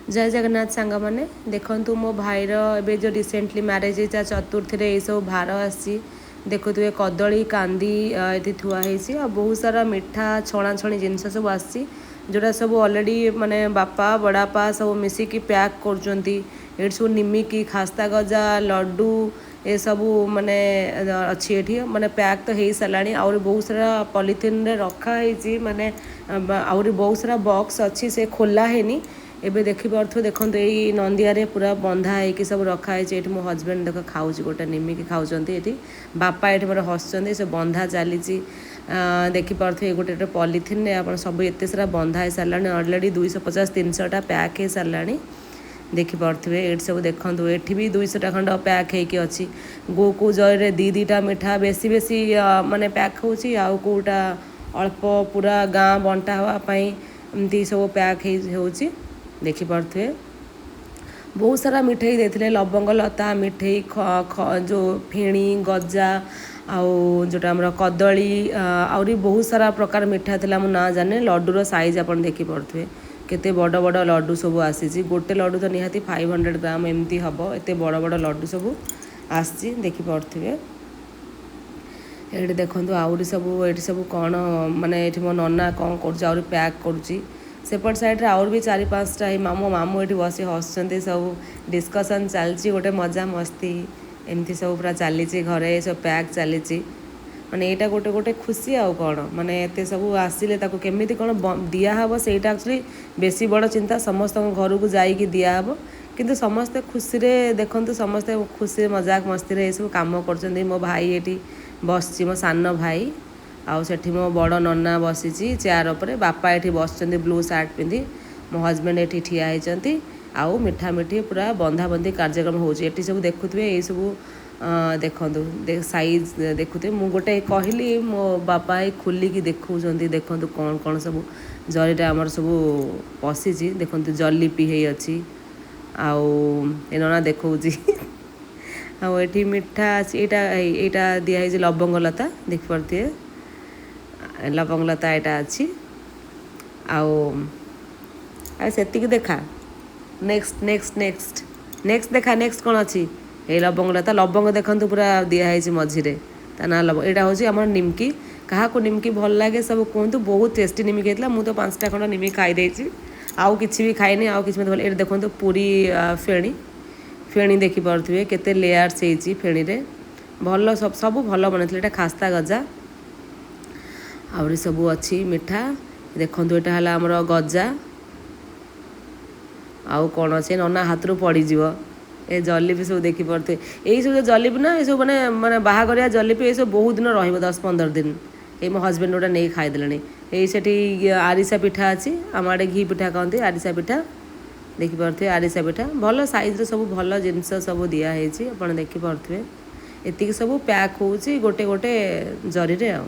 ଜୟ ଜଗନ୍ନାଥ ସାଙ୍ଗମାନେ। ଦେଖନ୍ତୁ, ମୋ ଭାଇର ଏବେ ଯେଉଁ ରିସେଣ୍ଟଲି ମ୍ୟାରେଜ୍ ହେଇଛି, ତା ଚତୁର୍ଥୀରେ ଏଇସବୁ ଭାର ଆସିଛି। ଦେଖୁଥିବେ, କଦଳୀ କାନ୍ଦି ଏଠି ଥୁଆ ହେଇଛି ଆଉ ବହୁତ ସାରା ମିଠା, ଛଣାଛଣି ଜିନିଷ ସବୁ ଆସିଛି, ଯେଉଁଟା ସବୁ ଅଲରେଡ଼ି ମାନେ ବାପା, ବଡ଼ବାପା ସବୁ ମିଶିକି ପ୍ୟାକ୍ କରୁଛନ୍ତି। ଏଠି ସବୁ ନିମିକି, ଖାସ୍ତା ଗଜା, ଲଡ଼ୁ ଏସବୁ ମାନେ ଅଛି ଏଠି। ମାନେ ପ୍ୟାକ୍ ତ ହେଇସାରିଲାଣି, ଆହୁରି ବହୁତ ସାରା ପଲିଥିନରେ ରଖା ହେଇଛି। ମାନେ ଆହୁରି ବହୁତ ସାରା ବକ୍ସ ଅଛି, ସେ ଖୋଲା ହେଇନି। ଏବେ ଦେଖିପାରୁଥିବେ, ଦେଖନ୍ତୁ, ଏଇ ନନ୍ଦିଆରେ ପୁରା ବନ୍ଧା ହେଇକି ସବୁ ରଖା ହେଇଛି। ଏଇଠି ମୋ ହଜବେଣ୍ଡ ଦେଖ ଖାଉଛି, ଗୋଟେ ନିମିକି ଖାଉଛନ୍ତି। ଏଠି ବାପା ଏଠି ମୋର ହସୁଛନ୍ତି। ସେ ବନ୍ଧା ଚାଲିଛି, ଦେଖିପାରୁଥିବେ। ଗୋଟେ ଗୋଟେ ପଲିଥିନରେ ଆପଣ ସବୁ ଏତେ ସାରା ବନ୍ଧା ହେଇସାରିଲାଣି ଅଲରେଡ଼ି। 250, 300ଟା ପ୍ୟାକ୍ ହେଇସାରିଲାଣି, ଦେଖିପାରୁଥିବେ। ଏଇଠି ସବୁ ଦେଖନ୍ତୁ, ଏଠି ବି 200ଟା ଖଣ୍ଡ ପ୍ୟାକ୍ ହେଇକି ଅଛି। କେଉଁ କେଉଁ ଜରିରେ ଦୁଇ ଦୁଇଟା ମିଠା ବେଶୀ ବେଶୀ ମାନେ ପ୍ୟାକ୍ ହେଉଛି, ଆଉ କେଉଁଟା ଅଳ୍ପ, ପୁରା ଗାଁ ବଣ୍ଟା ହେବା ପାଇଁ ଏମିତି ସବୁ ପ୍ୟାକ୍ ହେଇ ହେଉଛି, ଦେଖିପାରୁଥିବେ। ବହୁତ ସାରା ମିଠେଇ ଦେଇଥିଲେ, ଲବଙ୍ଗ ଲତା ମିଠେଇ, ଯେଉଁ ଫେଣି, ଗଜା ଆଉ ଯେଉଁଟା ଆମର କଦଳୀ, ଆହୁରି ବହୁତ ସାରା ପ୍ରକାର ମିଠା ଥିଲା, ମୁଁ ନାଁ ଜାଣିନି। ଲଡ଼ୁର ସାଇଜ୍ ଆପଣ ଦେଖିପାରୁଥିବେ, କେତେ ବଡ଼ ବଡ଼ ଲଡ଼ୁ ସବୁ ଆସିଛି। ଗୋଟେ ଲଡ଼ୁ ତ ନିହାତି 500 ଗ୍ରାମ ଏମିତି ହେବ, ଏତେ ବଡ଼ ବଡ଼ ଲଡ଼ୁ ସବୁ ଆସିଛି, ଦେଖିପାରୁଥିବେ। ଏଇଠି ଦେଖନ୍ତୁ, ଆହୁରି ସବୁ ଏଇଠି ସବୁ କ'ଣ ମାନେ ଏଇଠି ମୋ ନନା କ'ଣ କରୁଛି, ଆହୁରି ପ୍ୟାକ୍ କରୁଛି। ସେପଟ ସାଇଡ଼୍ରେ ଆହୁରି ବି ଚାରି ପାଞ୍ଚଟା। ଏଇ ମାମୁଁ ମାମୁଁ ଏଠି ବସି ହସୁଛନ୍ତି, ସବୁ ଡିସ୍କସନ୍ ଚାଲିଛି, ଗୋଟେ ମଜା ମସ୍ତି ଏମିତି ସବୁ ପୁରା ଚାଲିଛି ଘରେ। ସବୁ ପ୍ୟାକ୍ ଚାଲିଛି, ମାନେ ଏଇଟା ଗୋଟେ ଗୋଟେ ଖୁସି ଆଉ କ'ଣ। ମାନେ ଏତେ ସବୁ ଆସିଲେ ତାକୁ କେମିତି କ'ଣ ଦିଆହେବ, ସେଇଟା ଆକ୍ଚୁଆଲି ବେଶୀ ବଡ଼ ଚିନ୍ତା। ସମସ୍ତଙ୍କ ଘରକୁ ଯାଇକି ଦିଆହେବ, କିନ୍ତୁ ସମସ୍ତେ ଖୁସିରେ, ଦେଖନ୍ତୁ, ସମସ୍ତେ ଖୁସିରେ ମଜାକ ମସ୍ତିରେ ଏସବୁ କାମ କରୁଛନ୍ତି। ମୋ ଭାଇ ଏଠି ବସିଛି, ମୋ ସାନ ଭାଇ, ଆଉ ସେଠି ମୋ ବଡ଼ ନନା ବସିଛି ଚେୟାର ଉପରେ। ବାପା ଏଠି ବସିଛନ୍ତି ବ୍ଲୁ ସାର୍ଟ ପିନ୍ଧି। ମୋ ହଜବେଣ୍ଡ ଏଠି ଠିଆ ହେଇଛନ୍ତି ଆଉ ମିଠା ମିଠି ପୁରା ବନ୍ଧାବନ୍ଧି କାର୍ଯ୍ୟକ୍ରମ ହେଉଛି ଏଠି ସବୁ। ଦେଖୁଥିବେ, ଏଇସବୁ ଦେଖନ୍ତୁ, ସାଇଜ୍ ଦେଖୁଥିବେ। ମୁଁ ଗୋଟେ କହିଲି, ମୋ ବାପା ଏଇ ଖୋଲିକି ଦେଖାଉଛନ୍ତି। ଦେଖନ୍ତୁ କ'ଣ କ'ଣ ସବୁ ଜରିଟା ଆମର ସବୁ ପଶିଛି। ଦେଖନ୍ତୁ, ଜଲିପି ହେଇଅଛି ଆଉ ଏ ନନା ଦେଖାଉଛି। ଆଉ ଏଠି ମିଠା ଅଛି। ଏଇଟା ଏଇଟା ଦିଆହେଇଛି ଲବଙ୍ଗ ଲତା, ଦେଖିପାରୁଥିବେ, ଲବଙ୍ଗ ଲତା ଏଇଟା ଅଛି। ଆଉ ଆଉ ସେତିକି ଦେଖା। ନେକ୍ସଟ, ନେକ୍ସଟ, ନେକ୍ସଟ, ନେକ୍ସଟ ଦେଖା। ନେକ୍ସଟ କ'ଣ ଅଛି? ଏଇ ଲବଙ୍ଗ ଲତା, ଲବଙ୍ଗ ଦେଖନ୍ତୁ ପୁରା ଦିଆହେଇଛି ମଝିରେ, ତା ନାଁ ଲବଙ୍ଗ। ଏଇଟା ହେଉଛି ଆମର ନିମକି। କାହାକୁ ନିମକି ଭଲ ଲାଗେ ସବୁ କୁହନ୍ତୁ। ବହୁତ ଟେଷ୍ଟି ନିମିକି ହେଇଥିଲା। ମୁଁ ତ ପାଞ୍ଚଟା ଖଣ୍ଡ ନିମିକି ଖାଇ ଦେଇଛି, ଆଉ କିଛି ବି ଖାଇନି, ଆଉ କିଛି ମୋତେ ଭଲ। ଏଇଠି ଦେଖନ୍ତୁ ପୁରୀ ଫେଣି, ଫେଣି ଦେଖିପାରୁଥିବେ, କେତେ ଲେୟାର୍ସ ହେଇଛି ଫେଣିରେ। ଭଲ, ସବୁ ଭଲ ବନେଇଥିଲେ। ଏଇଟା ଖାସ୍ତା ଗଜା। ଆହୁରି ସବୁ ଅଛି ମିଠା। ଦେଖନ୍ତୁ, ଏଇଟା ହେଲା ଆମର ଗଜା। ଆଉ କ'ଣ ଅଛି? ନନା ହାତରୁ ପଡ଼ିଯିବ। ଏ ଜଲିପି ସବୁ ଦେଖିପାରୁଥିବେ। ଏଇସବୁ ଯେଉଁ ଜଲିପି ନା, ଏସବୁ ମାନେ ମାନେ ବାହାଘରିଆ ଜଲିପି, ଏସବୁ ବହୁତ ଦିନ ରହିବ, 10-15 ଦିନ। ଏଇ ମୋ ହଜବେଣ୍ଡ ଗୋଟେ ନେଇ ଖାଇଦେଲେଣି। ଏଇ ସେଠି ଆରିସା ପିଠା ଅଛି। ଆମ ଆଡ଼େ ଘି ପିଠା କହନ୍ତି, ଆରିସା ପିଠା ଦେଖିପାରୁଥିବେ। ଆରିସା ପିଠା ଭଲ ସାଇଜ୍ର, ସବୁ ଭଲ ଜିନିଷ ସବୁ ଦିଆହେଇଛି, ଆପଣ ଦେଖିପାରୁଥିବେ। ଏତିକି ସବୁ ପ୍ୟାକ୍ ହେଉଛି ଗୋଟେ ଗୋଟେ ଜରିରେ। ଆଉ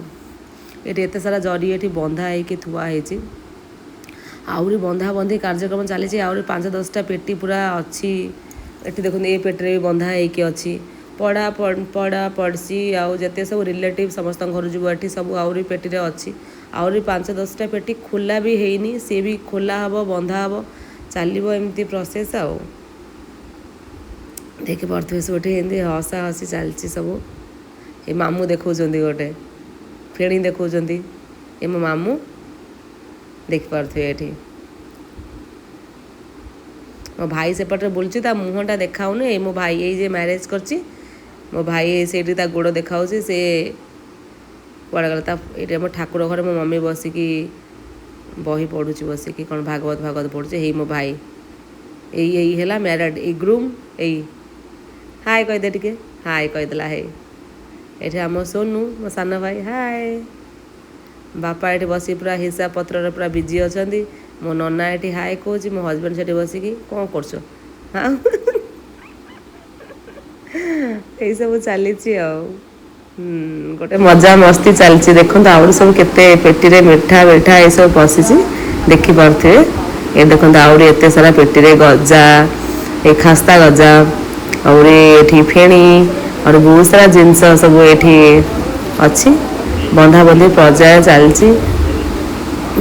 ଏଠି ଏତେ ସାରା ଜରି ଏଠି ବନ୍ଧା ହେଇକି ଥୁଆ ହେଇଛି। ଆହୁରି ବନ୍ଧାବନ୍ଧି କାର୍ଯ୍ୟକ୍ରମ ଚାଲିଛି। ଆହୁରି ପାଞ୍ଚ ଦଶଟା ପେଟି ପୁରା ଅଛି। ଏଠି ଦେଖନ୍ତୁ, ଏ ପେଟିରେ ବି ବନ୍ଧା ହେଇକି ଅଛି। ପଡ଼ା ପଡ଼ା ପଡ଼ୋଶୀ ଆଉ ଯେତେ ସବୁ ରିଲେଟିଭ୍ ସମସ୍ତଙ୍କ ଘରୁ ଯିବ। ଏଠି ସବୁ ଆହୁରି ପେଟିରେ ଅଛି। ଆହୁରି ପାଞ୍ଚ ଦଶଟା ପେଟି ଖୋଲା ବି ହେଇନି, ସିଏ ବି ଖୋଲା ହେବ, ବନ୍ଧା ହେବ, ଚାଲିବ ଏମିତି ପ୍ରୋସେସ୍। ଆଉ ଦେଖିପାରୁଥିବେ, ସବୁ ଏଠି ଏମିତି ହସା ହସି ଚାଲିଛି ସବୁ। ଏ ମାମୁଁ ଦେଖାଉଛନ୍ତି, ଗୋଟେ ଫେଣି ଦେଖାଉଛନ୍ତି। ଏ ମୋ ମାମୁଁ ଦେଖିପାରୁଥିବେ ଏଠି। ମୋ ଭାଇ ସେପଟରେ ବୁଲୁଛି, ତା ମୁହଁଟା ଦେଖାଉନି। ଏଇ ମୋ ଭାଇ, ଏଇ ଯେ ମ୍ୟାରେଜ୍ କରିଛି ମୋ ଭାଇ, ସେଇଠି ତା ଗୋଡ଼ ଦେଖାଉଛି। ସେ କୁଆଡ଼େ ଗଲା ତା? ଏଇଠି ଆମ ଠାକୁର ଘରେ ମୋ ମମି ବସିକି ବହି ପଢ଼ୁଛି, ବସିକି କ'ଣ ଭାଗବତ ଭାଗବତ ପଢ଼ୁଛି। ଏଇ ମୋ ଭାଇ, ଏଇ ଏଇ ହେଲା ମ୍ୟାରେଡ଼, ଏଇ ଗ୍ରୁମ୍। ଏଇ ହାଏ କହିଦେ ଟିକେ, ହାଏ କହିଦେଲା। ହେଇ ଏଠି ଆମ ସୋନୁ, ମୋ ସାନ ଭାଇ, ହାଏ। ବାପା ଏଠି ବସି ପୁରା ହିସାବ ପତ୍ରରେ ପୁରା ବିଜି ଅଛନ୍ତି। ମୋ ନନା ଏଠି ହାଏ କହୁଛି। ମୋ ହଜବେଣ୍ଡ ସେଠି ବସିକି କ'ଣ କରୁଛ? ହଁ, ଏଇସବୁ ଚାଲିଛି ଆଉ ଗୋଟେ ମଜା ମସ୍ତି ଚାଲିଛି। ଦେଖନ୍ତୁ, ଆହୁରି ସବୁ କେତେ ପେଟିରେ ମିଠା ମିଠା ଏସବୁ ପଶିଛି, ଦେଖିପାରୁଥିବେ। ଏ ଦେଖନ୍ତୁ, ଆହୁରି ଏତେ ସାରା ପେଟିରେ ଗଜା, ଏ ଖାସ୍ତା ଗଜା, ଆହୁରି ଏଠି ଫେଣି, ଆହୁରି ବହୁତ ସାରା ଜିନିଷ ସବୁ ଏଠି ଅଛି। ବନ୍ଧାବନ୍ଧି ପର୍ଯ୍ୟାୟ ଚାଲିଛି,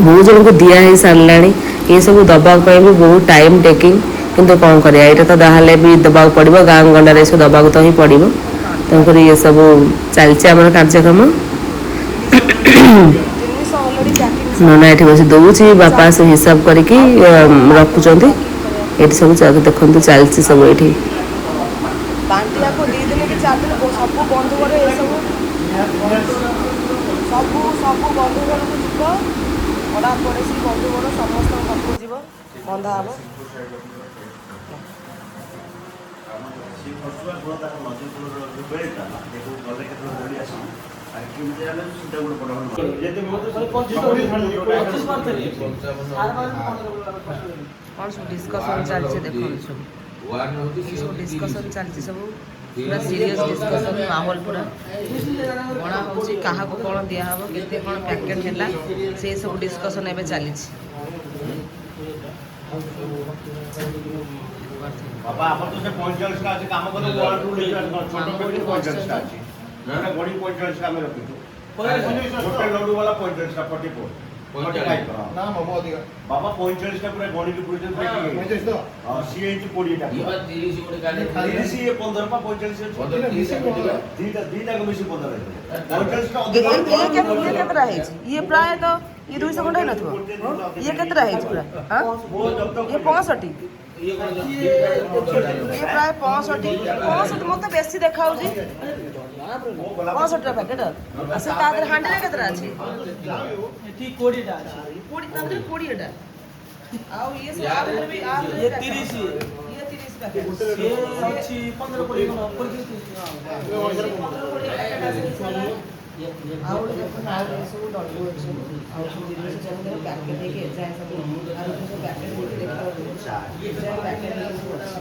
ବହୁତ ଜଣଙ୍କୁ ଦିଆ ହେଇ ସାରିଲାଣି। ଏସବୁ ଦେବା ପାଇଁ ବି ବହୁତ ଟାଇମ୍ ଟେକିଂ, କିନ୍ତୁ କ'ଣ କରିବା, ଏଇଟା ତ ଯାହାହେଲେ ବି ଦେବାକୁ ପଡ଼ିବ। ଗାଁ ଗଣ୍ଡାରେ ଏସବୁ ଦେବାକୁ ତ ହିଁ ପଡ଼ିବ। ତେଣୁକରି ଏସବୁ ଚାଲିଛି ଆମର କାର୍ଯ୍ୟକ୍ରମ। ନନା ଏଠି ବସି ଦଉଛି, ବାପା ଆସି ହିସାବ କରିକି ରଖୁଛନ୍ତି। ଏଠି ସବୁ ଦେଖନ୍ତୁ ଚାଲିଛି ସବୁ ଏଇଠି। ବାଣ୍ଟିବାକୁ 2 ଦିନ କି 4 ଦିନ, ସବୁ ବନ୍ଧୁ ଘର, ଏସବୁ ସବୁ ସବୁ ବନ୍ଧୁ ଘରକୁ ଯିବ। ପଡ଼ା ପଡ଼ୋଶୀ, ବନ୍ଧୁ ଘର, ସମସ୍ତଙ୍କ ପାଖକୁ ଯିବ, ବନ୍ଧା ହବ। କ'ଣ ସବୁ ଡିସ୍କସନ୍ ଚାଲିଛି ଦେଖନ୍ତୁ ସବୁ। ଏସବୁ ଡିସ୍କସନ୍ ଚାଲିଛି ସବୁ, ପୁରା ସିରିୟସ୍ ଡିସ୍କସନ୍ ମାହୋଲ ପୁରା। ଗଣା ହେଉଛି କାହାକୁ କ'ଣ ଦିଆହେବ, କେତେ କ'ଣ ପ୍ୟାକେଟ୍ ହେଲା, ସେଇ ସବୁ ଡିସ୍କସନ୍ ଏବେ ଚାଲିଛି। ବାବା, ଆମର ତ ସେ 45ଟା ଅଛି। କାମ କଲେ ୱାନ୍ ଟୁ ଛୋଟ ପେଟି 45ଟା ଅଛି। ଗଣି 45ଟା ଆମେ ରଖିଛୁ। ଗୋଟେ ଲଡୁ ବାଲା 45ଟା, 44, 45। ନା ମାମୁ, ଅଧିକ। ବାବା, 45ଟା ପୁରା ଗଣିକି ପୁରେଇଛନ୍ତି ପ୍ୟାକିଂ ହେଇକି। 45 ତ? ହଁ, ସିଏ ହେଇଛି 20ଟା। 30, ଇଏ 15 ପା 45 ଅଛି। ଦିଟାକୁ ମିଶି 15 ହେଇଯିବ। 45ଟା ଅଧିକ। ଇଏ କେତେଟା ହେଇଛି? ଇଏ ପ୍ରାୟତଃ ଇଏ 200 ଖଣ୍ଡେ ହେଇନଥିବ? ଇଏ କେତେଟା ହେଇଛି ପୁରା? ହଁ, ଇଏ 65, ଇଏ ପ୍ରାୟ 65। 65 ମତେ ବେଶୀ ଦେଖାଉଛି। 65ଟା ପ୍ୟାକେଟ। ଆଉ ସେ ତା ଦେହରେ ହାଣ୍ଡିରେ କେତେଟା ଅଛି? ଏଠି 20ଟା ଅଛି। 20, ତା ଭିତରେ 20ଟା। ଆଉ ଇଏ ସବୁ ଆ ଭିତରେ ବି ଆ ଭିତରେ ଇଏ 30। ଇଏ 30 ପ୍ୟାକେଟ। ସିଏ ଅଛି 15 20 ଖଣ୍ଡ, 20 30। 15 20 ପ୍ୟାକେଟ ଆସିଛି। ଆଉ ଗୋଟେ ଦେଖନ୍ତୁ, ଆଉ ଏ ସବୁ ଲଡୁ ଅଛି ସବୁ, ଆଉ ସବୁ ଜିନିଷ ସବୁ ପ୍ୟାକେଟ ହେଇକି ଏଯାଏଁ ସବୁ, ଆଉ ସବୁ ପ୍ୟାକେଟ ହେଇକି ଦେଖିବାକୁ ଏଯାଏଁ ପ୍ୟାକେଟ ହେଇକି ସବୁ ଅଛି।